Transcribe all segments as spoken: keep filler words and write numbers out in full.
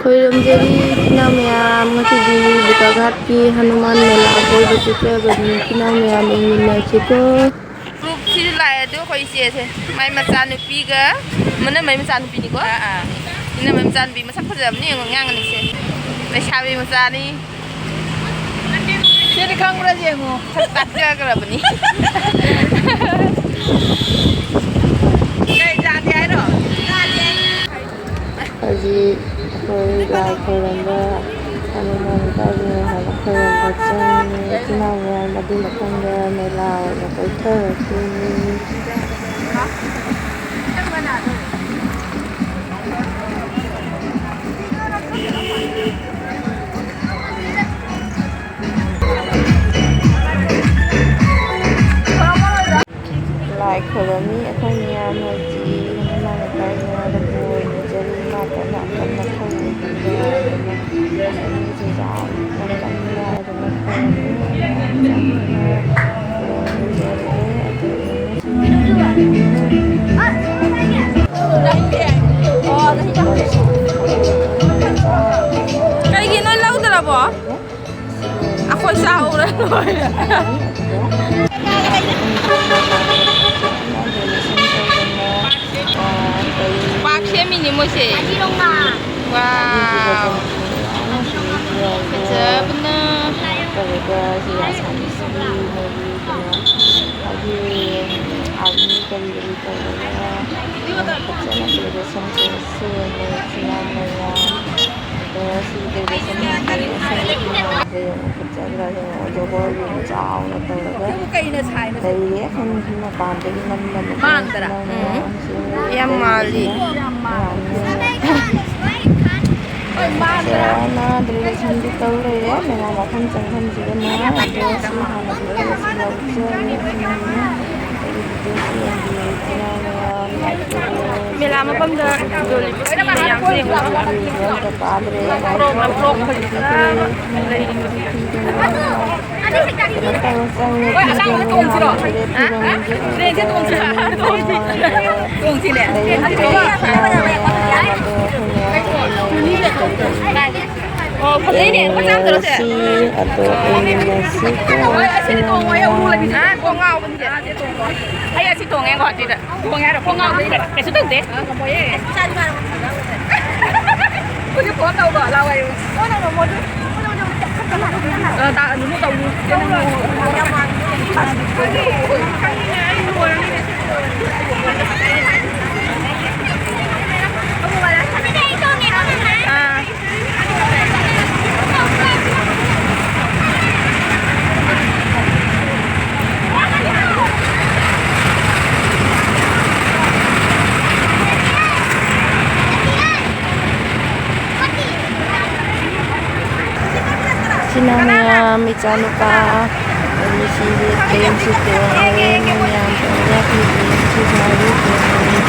ꯈꯣꯏꯔꯝꯖꯔꯤ ꯏꯆꯤꯟ ꯏꯅꯥꯎ ꯃꯌꯥꯝ, ꯉꯁꯤꯗꯤ ꯂꯨꯀꯥꯒꯥꯠꯀꯤ ꯍꯅꯨꯃꯥꯟ ꯃꯦꯂꯥ ꯀꯣꯏꯕ ꯆꯠꯆꯕꯅꯤ꯫ ꯏꯆꯤꯟ ꯏꯅꯥꯎ ꯃꯌꯥꯝ ꯌꯦꯡꯃꯤꯟꯅꯁꯤꯀꯣ꯫ ꯒ꯭ꯔꯨꯞꯁꯤꯗ ꯂꯥꯛꯑꯦ ꯑꯗꯨ ꯑꯩꯈꯣꯏ ꯏꯆꯦꯁꯦ꯫ ꯃꯥꯏ ꯃꯆꯥꯅꯨꯄꯤꯒ, ꯃꯅꯝꯃꯩ ꯃꯆꯥꯅꯨꯄꯤꯅꯤꯀꯣ꯫ ꯑꯥ, ꯑꯥ꯫ ꯏꯅꯝꯃꯩ ꯃꯆꯥꯅꯨꯄꯤ ꯃꯁꯛ ꯐꯖꯕꯅꯤ ꯌꯦꯡꯉꯣ, ꯉꯥꯡꯒꯅꯤꯁꯦ꯫ ꯂꯩꯁꯥꯕꯤ ꯃꯆꯥꯅꯤ꯫ ꯁꯤꯗꯤ ꯈꯪꯕ꯭ꯔꯥ ꯌꯦꯡꯉꯣ꯫ ꯁꯛ ꯇꯥꯛꯆꯈ꯭ꯔꯕꯅꯤ꯫ ꯀꯩ ꯆꯥꯁꯦ ꯍꯥꯏꯅꯣ? ꯍꯧꯖꯤꯛ ꯑꯩꯈꯣꯏ ꯂꯥꯏ ꯈꯣꯏꯔꯝꯕ, ꯍꯅꯨꯃꯥꯟ ꯂꯩꯀꯥꯏꯒꯤ ꯃꯌꯥꯝ ꯈꯣꯏꯔꯝꯕ ꯆꯪꯉꯤ꯫ ꯏꯆꯤꯟ ꯏꯅꯥꯎ ꯃꯌꯥꯝ ꯑꯗꯨ ꯃꯐꯝꯗ ꯃꯦꯂꯥ ꯑꯣꯏꯅ ꯀꯣꯏꯊꯔꯛꯇꯣꯏꯅꯤ꯫ ꯂꯥꯏ ꯈꯨꯔꯨꯝꯃꯤ ꯑꯩꯈꯣꯏ ꯃꯌꯥꯝ ꯍꯧꯖꯤꯛ ꯍꯅꯨꯃꯥꯟ ꯂꯩꯀꯥꯏꯗ ꯂꯐꯣꯏ ꯄꯤꯖꯔꯤ꯫ ꯏꯃꯥ ꯀꯟꯅ ꯀꯟꯅ ꯊꯧꯔꯤ ꯄꯤꯕ ꯑꯗꯨꯅ ꯑꯩꯈꯣꯏ ꯆꯨꯖꯥꯛ ꯌꯥꯝ ꯀꯟꯅ ꯑꯗꯨꯅ ꯈꯨꯔꯨꯝꯃꯤ꯫ ꯃꯌꯥꯝ ꯆꯪꯗꯨꯅ ꯈꯨꯔꯨꯝꯖꯔꯛꯑꯦ꯫ ꯑꯗꯨ ꯀꯩꯒꯤ ꯅꯣꯏ ꯂꯧꯗ꯭ꯔꯕꯣ? ꯑꯩꯈꯣꯏ ꯆꯥꯍꯧꯔ ꯂꯣꯏꯔꯦ꯫ ꯄꯥꯛ ꯁꯦꯝꯃꯤꯅꯦ ꯃꯣꯏꯁꯦ꯫ ꯋꯥꯎ꯫ ꯐꯖꯕꯅ꯫ ꯇꯧꯔꯒ ꯁꯤ ꯑꯁꯥꯝꯒꯤ ꯃꯣꯏꯒꯤ ꯀꯩꯅꯣ ꯍꯥꯏꯗꯤ ꯑꯥꯔꯃꯤ ꯀꯔꯤ ꯀꯔꯤ ꯇꯧꯔꯒ ꯌꯥꯝ ꯐꯖꯅ ꯁꯦꯂꯦꯕ꯭ꯔꯦꯁꯟꯁꯦ ꯁꯦꯝꯃꯦ꯫ ꯏꯆꯤꯟ ꯏꯅꯥꯎ ꯃꯌꯥꯝ ꯑꯗꯣ ꯁꯤ ꯁꯦꯂꯦꯕ꯭ꯔꯦꯁꯟ ꯌꯥꯝ ꯐꯖꯅ ꯁꯦꯝꯃꯦ꯫ ꯏꯆꯤꯟ ꯏꯅꯥꯎ ꯃꯌꯥꯝ ꯐꯖꯈ꯭ꯔꯦ꯫ ꯌꯦꯡꯉꯣ ꯖꯒꯣꯏ ꯌꯥꯝ ꯆꯥꯎꯅ ꯇꯧꯔꯒ ꯂꯩꯔꯦ꯫ ꯑꯩꯈꯣꯏ ꯃꯄꯥꯟꯗꯒꯤ ꯅꯝꯕꯅꯦ꯫ ꯃꯥꯟꯗ꯭ꯔꯥ? ꯏꯆꯤꯟ ꯏꯅꯥꯎ ꯎꯝ꯫ ꯃꯌꯥꯝꯁꯦ ꯌꯥꯝ ꯃꯥꯜꯂꯤ꯫ ꯌꯥꯝꯅ ꯐꯖꯅ ꯗꯦꯀꯣꯔꯦꯁꯟꯗꯤ ꯇꯧ ꯂꯩꯔꯦ꯫ ꯃꯌꯥꯝ ꯃꯐꯝ ꯆꯪꯐꯝꯁꯤꯗ ꯅꯨꯡꯉꯥꯏ꯫ ꯑꯗꯣ ꯁꯤ ꯍꯥꯟꯅ ꯚꯤꯗꯤꯑꯣꯁꯤ ꯂꯧꯖꯔꯦ꯫ ꯑꯩꯒꯤ ꯚꯤꯗꯤꯑꯣꯁꯤ ꯌꯦꯡꯕꯤꯌꯨ ꯏꯆꯤꯟ ꯏꯅꯥꯎ ꯃꯌꯥꯝ꯫ ꯂꯥꯏꯛ ꯇꯧꯕꯤꯌꯨ꯫ ꯃꯦꯂꯥ ꯃꯐꯝꯗ ꯌꯣꯜꯂꯤꯕ ꯐꯤ ꯃꯌꯥꯝꯁꯦ ꯌꯦꯡꯉꯨ꯫ ꯂꯧꯗ ꯀꯥꯗ꯭ꯔꯦ꯫ ꯂꯥꯏꯛ ꯐ꯭ꯔꯣꯛꯅ ꯐ꯭ꯔꯣꯛ ꯐꯖꯅ ꯂꯩꯔꯤꯕ꯫ ꯀꯩꯅꯣ ꯇꯧꯔ ꯆꯪꯉꯦ꯫ ꯐꯤꯔꯣꯜ ꯃꯌꯥꯝ ꯐꯨꯔꯤꯠ ꯐꯤꯔꯣꯜ ꯌꯦꯡꯕꯗ ꯇ꯭ꯔꯦꯟꯁꯦ ꯇꯣꯡꯁꯤꯅꯦ꯫ ꯂꯩꯔꯛꯇ꯭ꯔꯦ ꯏꯆꯤꯟ ꯏꯅꯥꯎ ꯃꯌꯥꯝ꯫ ꯑꯗꯣ ꯑꯩꯈꯣꯏ ꯃꯌꯥꯝ ꯆꯠꯃꯤꯟꯅꯔꯦ꯫ ꯑꯣ, ꯐꯖꯩꯅꯦ꯫ ꯂꯨꯄꯥ ꯆꯥꯝꯃꯗꯔꯣ ꯁꯦ? ꯌꯦꯡꯉꯁꯤ, ꯑꯗꯣ ꯌꯦꯡꯉꯁꯤ꯫ ꯍꯣꯏ, ꯑꯁꯤꯗꯤ ꯇꯣꯡꯉꯣ, ꯑꯩ ꯑꯃꯨꯛ ꯂꯩꯕꯤꯁꯦ꯫ ꯑ, ꯀꯣꯡꯉꯥꯎꯕꯅꯤꯁꯦ꯫ ꯑꯩ ꯑꯁꯤ ꯇꯣꯡꯉꯦꯀꯣ, ꯑꯗꯨꯗ꯫ ꯇꯣꯡꯉꯦ ꯍꯥꯏꯔꯣ? ꯀꯣꯡꯉꯥꯎꯕꯅꯤꯗ꯫ ꯀꯩꯁꯨ ꯇꯧꯗꯦ꯫ ꯑ, ꯉꯝꯃꯣꯏꯌꯦ꯫ ꯍꯧꯖꯤꯛ ꯐꯣꯟ ꯇꯧꯕ, ꯂꯥꯎ ꯍꯥꯏꯌꯨ꯫ ꯑ, ꯇꯥ-, ꯅꯨꯅꯨ ꯇꯧꯅꯨ꯫ ꯑꯥ꯫ ꯁꯤꯅ ꯃꯌꯥꯝ ꯏꯆꯥꯅꯨꯄꯥ ꯑꯅꯤꯁꯤ ꯂꯦꯞꯄꯦ, ꯁꯤ ꯇꯣꯡꯉꯦ, ꯃꯣꯏ ꯃꯌꯥꯝ ꯇꯧꯔꯒ ꯑꯩꯈꯣꯏꯒꯤ ꯁꯤ ꯒꯥꯔꯤ ꯇꯣꯡꯉꯦ꯫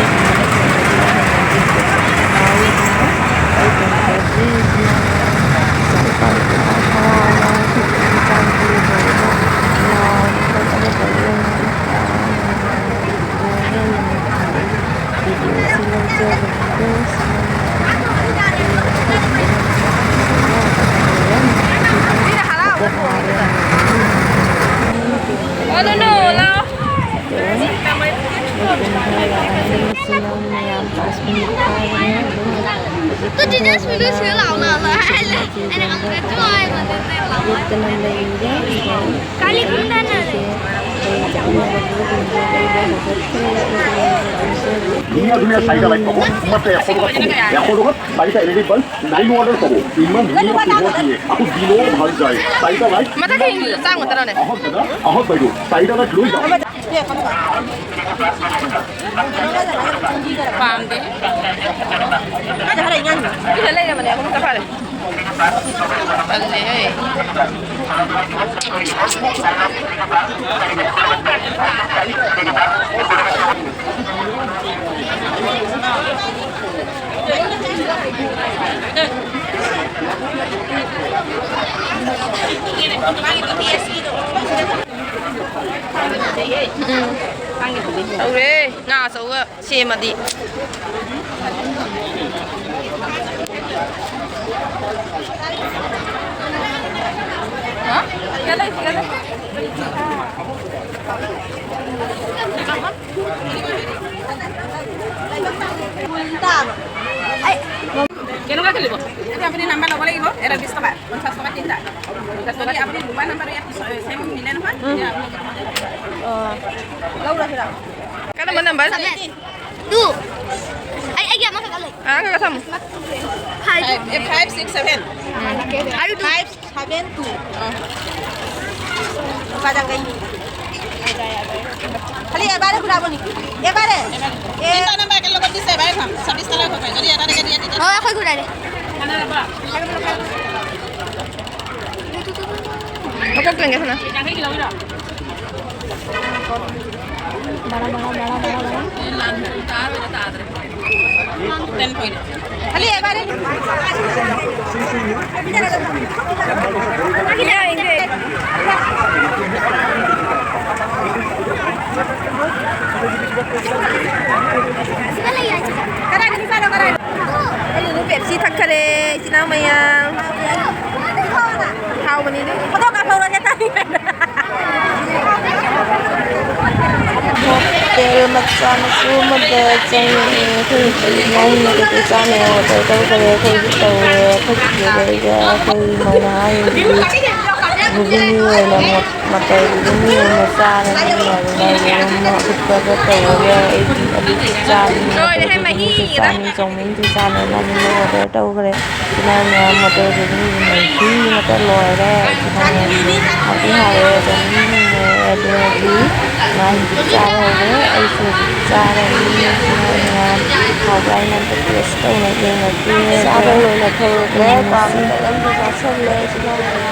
ꯀꯥꯂꯤ ꯀꯨꯝꯗꯅ ꯂꯩ꯫ ধুনীয়া ধুনীয়া চাৰিটা লাইট পাব, মাত্ৰ এশ টকাত পাব। এশ টকাত চাৰিটা এল ই ডি বাল্ব, নাইন ৱাটৰ পাব। ইমান ধুনীয়া পোহৰ দিয়ে, আকৌ দিলেও ভাল যায়। চাৰিটা লাইট। ꯃꯊꯛꯀꯤ ꯆꯥꯡ ꯃꯊꯛ ꯅꯦ꯫ ꯑꯍক দাদা, আহক বাইদেউ, চাৰিটা লাইট লৈ যাওক। ꯄꯥꯝꯗꯦ꯫ ꯁꯤꯗ ꯂꯩꯔꯕꯅꯦ, ꯑꯍꯨꯝ ꯈꯛꯇ ꯐꯔꯦ꯫ ꯇꯜꯂꯦꯍꯦ꯫ ꯎꯝ꯫ ꯇꯧꯔꯦ꯫ ꯉꯥ ꯑꯆꯧꯕ ꯁꯦꯝꯃꯗꯤ꯫ কেনেকুৱা খেলিব? এইটো আপুনি নাম্বাৰ ল'ব লাগিব, এটা বিশ টকা, পঞ্চাশ টকা তিনিটা। যদি আপুনি দুবাৰ নাম্বাৰ ইয়াত ছেম মিলে নহয়, তেতিয়া আপুনি car number, number? Two. Ay, ay, ya, makakaloy. Ah, ang kasama. Hi. Five, eh, five, six, seven. Are you two? Five, seven, two. Oh. Padang kayo. Hali, এবাৰে ঘূৰাব নেকি? এবাৰে? এ- তিনিটা নাম্বাৰ একেলগত দিছে, এবাৰে ঘূৰাম। ছাব্বিশ টকা হ'ব পাৰে। যদি এটা এটাকে দিয়ে, তেতিয়া অ, আকৌ ঘূৰাই দে। Ako, ganyan na. Ten point. Hali, এবারে। Pepsi ꯊꯛꯈꯔꯦ, ꯏꯆꯤꯟ ꯏꯅꯥꯎ ꯃꯌꯥꯝ꯫ ꯍꯥꯎꯕꯅꯤꯅꯦ꯫ ꯐꯣꯇꯣ ꯀꯥꯞꯍꯧꯔꯒꯦ ꯇꯥꯅꯤꯡꯉꯦ꯫ ꯍꯣꯇꯦꯜ ꯃꯆꯥ ꯃꯁꯨ ꯑꯃꯗ ꯆꯪꯉꯛꯑꯦ꯫ ꯑꯩꯈꯣꯏ ꯏꯆꯤꯟ ꯏꯅꯥꯎꯅ ꯀꯩꯀꯩ ꯆꯥꯅꯕ ꯑꯣꯔꯗꯔ ꯇꯧꯈꯔꯦ꯫ ꯑꯩꯈꯣꯏꯁꯨ ꯇꯧꯔꯦ꯫ ꯑꯩꯈꯣꯏ ꯆꯤꯆꯦꯗ ꯑꯩꯒ ꯑꯩꯈꯣꯏ ꯃꯧꯅ ꯍꯥꯏꯔꯤꯁꯤꯗꯤ ꯒꯨꯒꯨꯅꯤ ꯑꯣꯏꯅ ꯃꯣꯠ ꯃꯇꯔꯒꯤ ꯃꯤ ꯑꯣꯏꯅ ꯆꯥꯔꯅꯤ ꯍꯥꯏꯗꯅ ꯌꯦꯔꯨꯝ ꯑꯐꯨꯠꯄꯒ ꯇꯧꯔꯒ ꯑꯩꯗꯤ ꯑꯗꯨꯁꯨ ꯆꯥꯅꯤ, ꯂꯣꯏꯔꯦꯍꯦ, ꯑꯗꯨꯒ ꯃꯍꯤ ꯃꯤꯁꯨ ꯉꯥꯛꯇ꯫ ꯆꯥꯅꯤ, ꯆꯧꯃꯤꯟꯁꯨ ꯆꯥꯅꯤ, ꯃꯥꯅ ꯑꯣꯔꯗꯔ ꯇꯧꯈ꯭ꯔꯦ꯫ ꯏꯆꯤꯟ ꯏꯅꯥꯎ ꯃꯌꯥꯝ ꯃꯇꯔꯒꯤ ꯃꯤ ꯃꯍꯤ ꯉꯥꯛꯇ ꯂꯣꯏꯔꯦ꯫ ꯏꯆꯤꯟ ꯏꯅꯥꯎ ꯃꯌꯥꯝ ꯍꯥꯎꯗꯤ ꯍꯥꯎꯋꯦ, ꯆꯧꯃꯤꯟ ꯍꯤꯡꯉꯦ, ꯑꯗꯨꯗꯤ ꯃꯥ ꯍꯧꯖꯤꯛ ꯆꯥꯕ ꯍꯧꯔꯦ꯫ ꯑꯩꯁꯨ ꯍꯧꯖꯤꯛ ꯆꯥꯔꯅꯤ꯫ ꯏꯆꯤꯟ ꯏꯅꯥꯎ ꯃꯌꯥꯝ ꯍꯥꯎꯕ꯭ꯔꯥ ꯍꯥꯏꯅ ꯑꯝꯇ ꯇꯦꯁ ꯇꯧꯅ ꯌꯦꯡꯉꯒꯦ꯫ ꯆꯥꯕ ꯂꯣꯏꯅ ꯊꯣꯛꯂꯛꯂꯦ꯫ ꯌꯦꯡꯉꯁꯤ꯫ ꯄꯥꯝꯕꯗ ꯑꯗꯨꯝ ꯆꯥꯁꯜꯂꯦ ꯏꯆꯤꯟ ꯏꯅꯥꯎ ꯃꯌꯥꯝ꯫